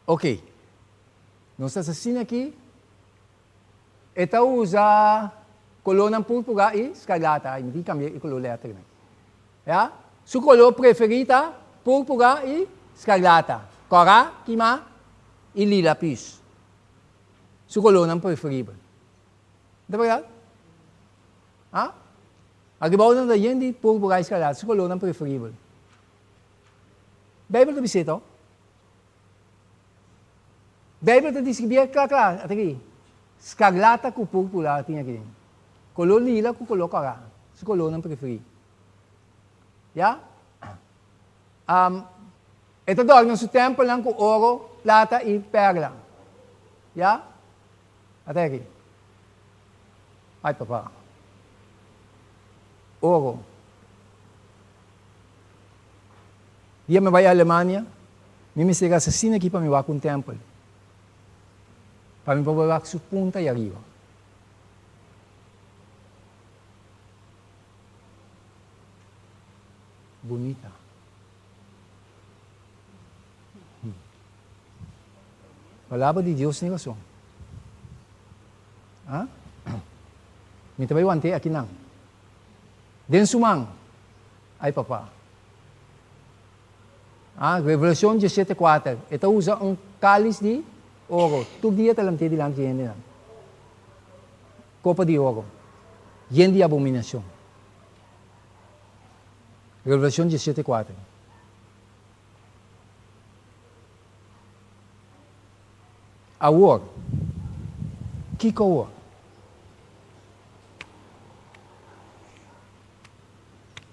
Ok. Nos ta asina aki. E ta usa kolónan púrpura i skarlata. Ai, mi tin kambia e koló lèternan. Ya? Su koló preferí ta púrpura i skarlata. Kòrá, kimá i lila püs. Su kolónan preferibel. No ta bèrdat? Ha? Aki bou nan ta yen di púrpura i skarlata, su kolónan preferibel. Beibel ta bis'é to. Beibel ta describié kla kla, ata aki, skarlata ku púrpura tin aki den. Koló lila ku koló kòrá, su kolónan preferí. Ya? E ta dòrna su tèmpelnan ku oro, plata i pèrla. Ya? Ata aki. Ai papa. Oro. Dia mi bai Alemania, mi mester gasta asina aki pa mi wak un tèmpel. Pa mi por bai wak su punta i ariba. Bunita. Palabra di Dios tin rason. Ah? Mi ta bai want'é akinan. Den su man. Ai papa. Ah, Revelacion diesshete kuater. E ta usa un kalis di oro. Tur dia ta lant'é dilanti di hendenan. Kopa di oro. Yen di abominacion. Revelacion diesshete kuater. Awor, kiko awor?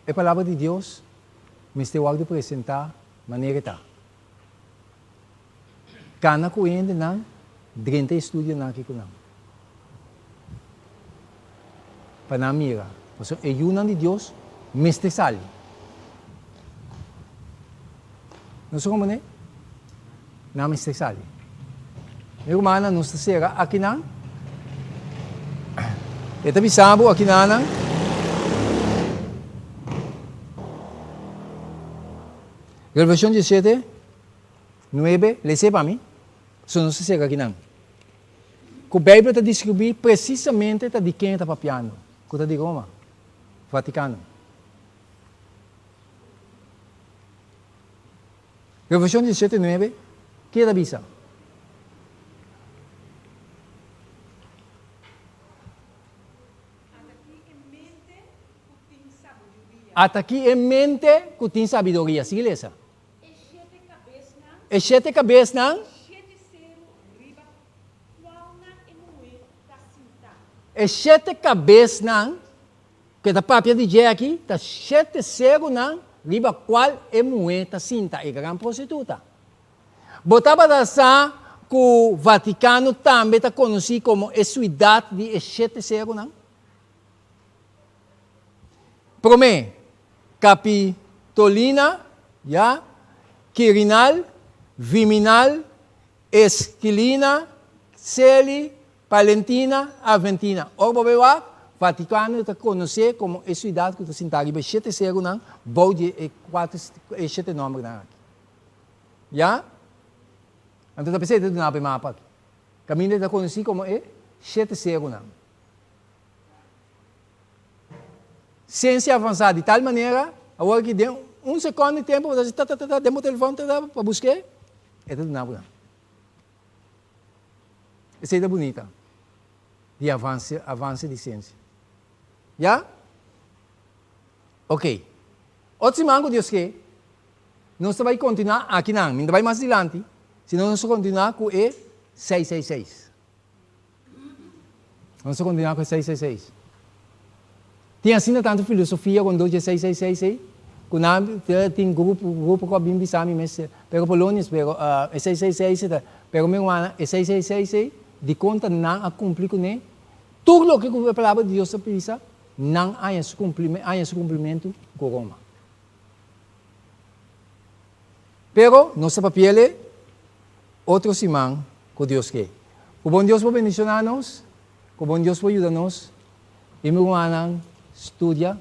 E Palabra di Dios mester wòrdu presentá manera e ta. Kana ku hendenan drenta e studionan aki ku nan. Pa nan mira. Pasobra e yunan di Dios mester sali. Nos a komprendé? Nan mester sali. Mi rumannan, nos ta sera akinan. E ta bisa bo akinanan. Revelacion 17, 9, lese pa mi. So nos ta sera akinan. Ku Beibel ta deskribí presisamente ta di ken e ta papiando, ku ta di Roma, Vatikano. Revelashon 17, 9, ke ta bisa? Ata ki e mente ku tin sabiduria. Sigui lesa. E shete kabesnan. E shete kabesnan ku e ta papia di dje aki ta shete serunan riba kual e muhé ta sinta, e gran prostituta. Bo tabata sa ku Vatikano tambe ta konosí komo e suidat di e shete serunan? Promé, Capitolina, ya, Quirinal, Viminal, Esquilina, Celi, Palentina, Aventina. Ora bo bai wak, Vaticano ta konosé komo e siudat ku ta sintá riba e shete serunan bou di e kuater e shete nòmbernan aki. Ya? Anto ta p'esei ta duna bo e mapa aki. Kaminda e ta konosí komo e shete serunan. Siensia avansá di tal manera, awor ki den un sekònd di tempu bo ta hasi ta ta ta ta den bo telefòn ta ta pa busk'é, e ta duna bo nan. Esei ta bunita di avanse avanse di siensia. Ya? Ok. Otro siman ku Dios ke, nos ta bai kontinuá akinan. Mi no ta bai mas dilanti, sino nos ta kontinuá ku e seis seis seis. Nos ta kontinuá ku e seis seis seis. Tin asina tantu filosofia rondó dje seis seis seis ei, ku nan tin grupo grupo ku a bin bisa mi mes, pero Polonius, pero e seis seis seis ta, pero mi rumannan, e seis seis seis ei, dikon ta nan a kumpli kuné? Tur loke ku e Palabra di Dios ta bisa, nan haña su haña su kumplimentu ku Roma. Pero nos ta papi'el otro siman ku Dios ke. Ku bon Dios por bendishoná nos, ku bon Dios por yuda nos, i mi rumannan studia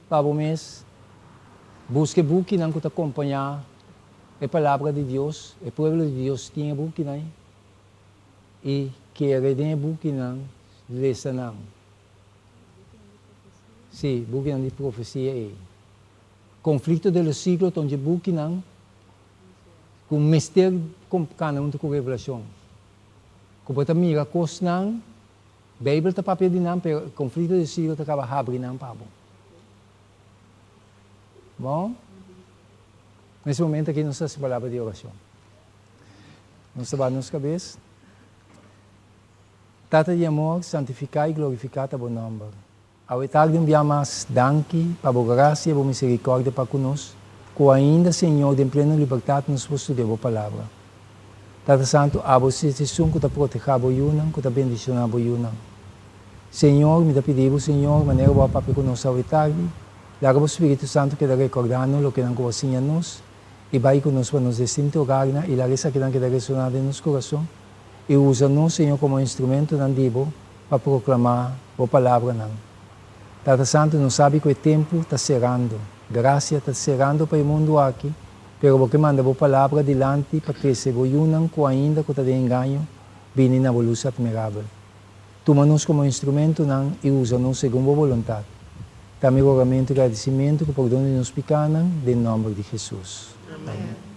pa bo mes, buska e bukinan ku ta kompañá e Palabra di Dios, e pueblo di Dios tin e bukinan ei, i kere den e bukinan, lesa nan. Sí, bukinan di profesia ei. Conflicto de los siglos ta un dje bukinan ku mester kana huntu ku Revelacion. Ku bo ta mira kosnan, Beibel ta papia di nan, pero Conflicto de los siglos ta kaba habri nan pa bo. Bon? Na es momento aki nos ta hasi palabra di oracion. Nos ta baha nos kabes. Tata di amor, santifiká i glorifiká ta bo nòmber. Awe tardi un bia mas danki pa bo grasia i bo miserikòrdia pa ku nos. Ku ainda, Señor, den pleno libertat nos por studia Bo Palabra. Tata Santu, Abo si ta esun ku ta protehá Bo yunan, ku ta bendishoná Bo yunan. Señor, mi ta pidi Bo, Señor, manera Bo a papia ku nos awe tardi, laga Bo Spiritu Santu keda rekordá nos lokenan ku Bo a siña nos, i bai ku nos pa nos distinto hogarnan, i laga esakinan keda resoná den nos kurason, i usa nos, Señor, komo instrumentonan di Bo pa proklamá Bo palabranan. Tata Santu, nos sabi ku e tempu ta serando. Grasia ta serando pa e mundu aki, pero Bo ke manda Bo palabra dilanti pa trese Bo yunan ku ainda ku ta den engaño bini na Bo lus atmirabel. Tuma nos komo instrumentonan i usa nos segun Bo boluntat. Ta mi rogamentu i gradisimentu ku pordon di nos pikanan, den nòmber di Hesus. Amen.